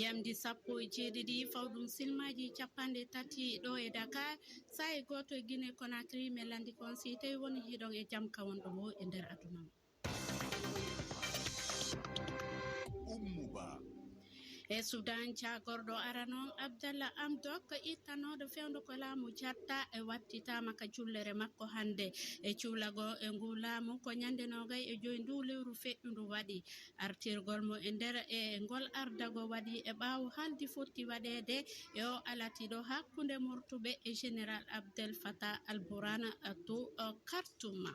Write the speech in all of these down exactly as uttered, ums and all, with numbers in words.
Yamdi sappo e jeeɗiɗi fawɗum silmaaji capanɗe tati ɗo e Dakar, saa'i gooto e Guinée Conakry. Mi lanndike on si tawi woni hiɗon e jam ka wonɗon woo e nder aduna on. Ummu Ba. E Sudan, jaagorɗo arano on, Abdallah Hamdok, ittanooɗo fewndo ko laamu jatta, e wattitaama ka jullere makko hannde. E cuulagol e ngu laamu ko ñannde noogay e joy ndu lewru feƴƴundu waɗi. Artirgol mo e nder e ngol ardago waɗi e ɓaawo haldi fotti waɗeede e o alatiiɗo hakkunde mortuɓe e Général Abdel Fattah al-Burhan to Khartoum.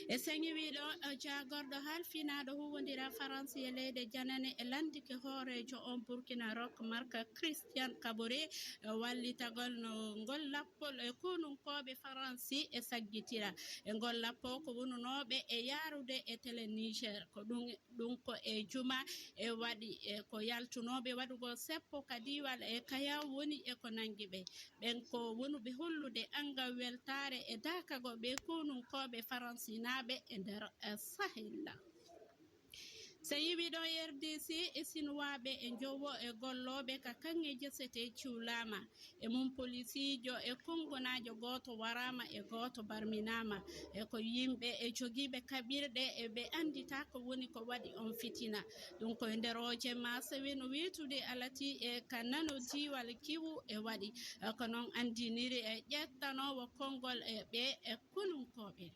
E seŋi wiɗo, jaagorɗo halfinaaɗo huwwondira Faransi e leyɗe janane e lanndike hooreejo on Burkina Rock Marc Christian Kaboré, e wallitagol no ngol lappol e konunkooɓe Faransi e saggitira. E ngol lappo ko wonunooɓe e yaarude e Tele Niger. Ko ɗum, ɗum ko e juma e waɗi, e ko yaltunooɓe waɗugol seppo ka diiwal e Kayaaw woni e ko nangi ɓe. Ɓen ko wonuɓe hollude anngal weltaare e daakago ɓe konunkooɓe Faransinaaɓe e nder, eh, Sahel. So yiwi ɗo R D C e Sinuwaaɓe e njowo e gollooɓe ka kaŋŋe jesete ciwlaama. E mum polisiijo e kongonaajo gooto waraama e gooto barminaama. E ko yimɓe e jogiiɓe kaɓirɗe e ɓe annditaa ko woni ko waɗi on fitina. Ɗum ko e nder o jemma sewe no weetude alati e ka nano diiwal kiwu e waɗi. E ko noon anndiniri e ƴettanoowo konngol e ɓe e konunkooɓe.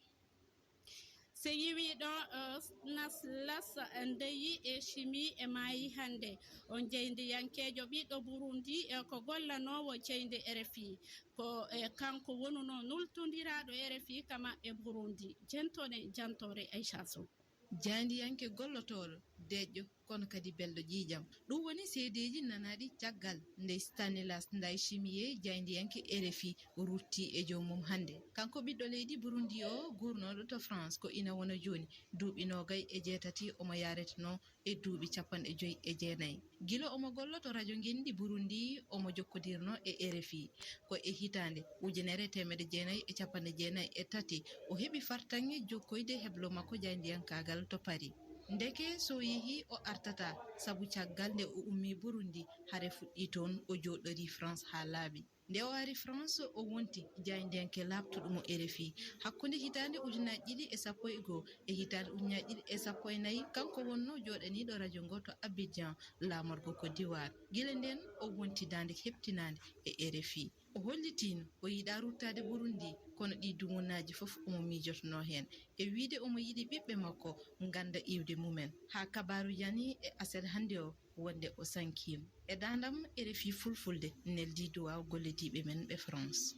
So yiwi ɗo, eh, Naslas Ndeyi e Chimi e maayi hannde. On jeyndiyankeejo ɓiɗɗo Burundi, eh, ko gollanoowo jeynde R F I. Ko, eh, kanko wonunoo nultondiraaɗo R F I ka maɓɓe Burundi. Jentone jantoore Aisha Sow. Jayndiyanke gollotooɗo, deƴƴo, kono kadi belɗo ƴiiƴam. Ɗum woni seedeeji nanaaɗi caggal nde Stanislas Ndayishimiye, jayndiyanke R F I, rutti e joomum hannde. Kanko ɓiɗɗo leydi Burundi o, guurnooɗo to France ko ina wona jooni duuɓi noogay e jeetati omo yaaretenoo e duuɓi capanɗe joy e jeenay. Gila omo gollo to rajo ngenndi Burundi, omo jokkodirno e R F I. Ko e hitaande ujunere e teemedde jeenay e capanɗe jeenay e tati, o heɓi fartaŋŋe jokkoyde heblo makko jaayndiyankaagal to Paris. Ndeke so o yehi, o artata, sabu caggal nde o ummii Burundi, hare fuɗɗii toon, o jooɗorii France haa laaɓi. Nde o ari France, o wonti jaayndiyanke laaɓtuɗo mo R F I. Hakkunde hitaande ujunaaji ɗiɗi e sappo e goo e hitaande ujunaaji ɗiɗi e sappo e nayi, kanko wonnoo jooɗaniiɗo rajo ngoo to Abidjan, laamorgo Côte d'Ivoire. Gila ndeen, o wonti daande heɓtinaande e R F I. O hollitiino o yiɗaa ruttaade Burundi, kono ɗii dumunaaji fof omo miijotonoo heen, e wiyde omo yiɗi ɓiɓɓe makko ngannda iwde mumen. Haa kabaaru yani e aset hannde o, wonde o sankiima. E daandam, R F I Fulfulde neldii duwaaw gollodiiɓe men ɓe France.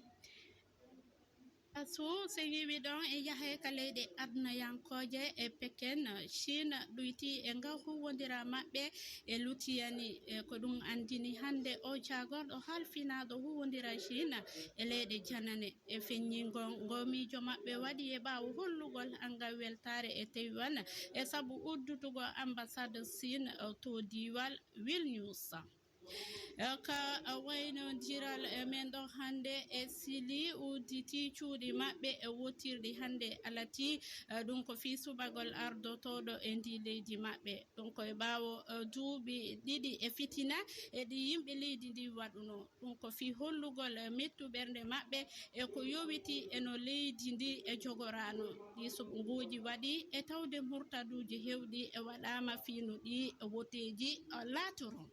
Asu, so yiwi ɗon e yahay ka leyɗe adnayankooje e Peken, Chine ɗuyti e nga huwwondira maɓɓe e Lutiyani. E ko ɗum anndini hannde o jaagorɗo halfinaaɗo huwwondira Chine e leyɗe janane. E feññingol ngo miijo maɓɓe waɗi e ɓaawo hollugol anngal weltaare e Taiwan e sabu uddutugol ambassade Chine to diiwal Vilnius. E ka waynodiral e men ɗo hannde e Sili udditi cuuɗi maɓɓe e wottirɗi hannde alati, e ɗum ko fii subagol ardotooɗo e ndi leydi maɓɓe. Ɗum ko e ɓaawo, e, duuɓi ɗiɗi e fitina e ɗi yimɓe leydi ndi waɗuno. Ɗum ko fii hollugol, e, mettu ɓernde maɓɓe e ko yowiti e no leydi ndi e jogorano. Ɗi suɓnguuji waɗi e tawde murtaduuji hewɗi e waɗaama fii no ɗi woteeji, e, laatoro.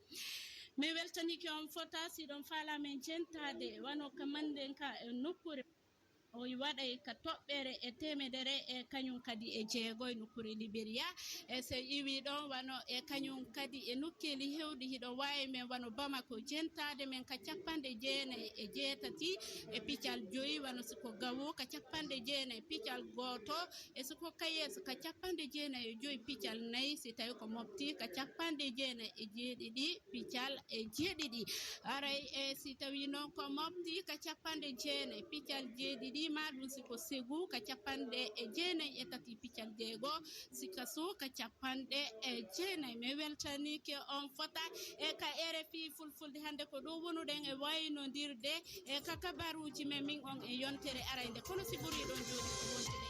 Mi weltanike on fota, si ɗon faala men jentaade, wano ka manden ka e nokkuure. O waɗay ka toɓɓere e teemedere e kañum kadi e jeego e nokkuure Liberia. E so iwi ɗon wano e kañum kadi e nokkeeli hewɗi hiɗo waawi men wano Bamako jentaade men ka capanɗe jeenay e jeetati e pical joyi, wano si ko Gawo ka capanɗe jeenay pical gooto, e si ko Kayees ka capanɗe jeenay e joyi pical nayi, si tawi ko Mopti ka capanɗe jeenay e jeeɗiɗi pical e jeeɗiɗi. Aray, e si tawi noon ko Mopti ka capanɗe jeenay pical jeeɗiɗi, ma ɗum si ko Segu ka capanɗe e jeenay e tati pical jeego, Sikaso ka capanɗe e jeenay. Mi weltanike on fota e ka R F I Fulfulde hannde ko ɗo wonuɗen e waynondirde e ka kabaruuji men min on e yontere arayde. Kono si ɓuri ɗon jooni ko wonde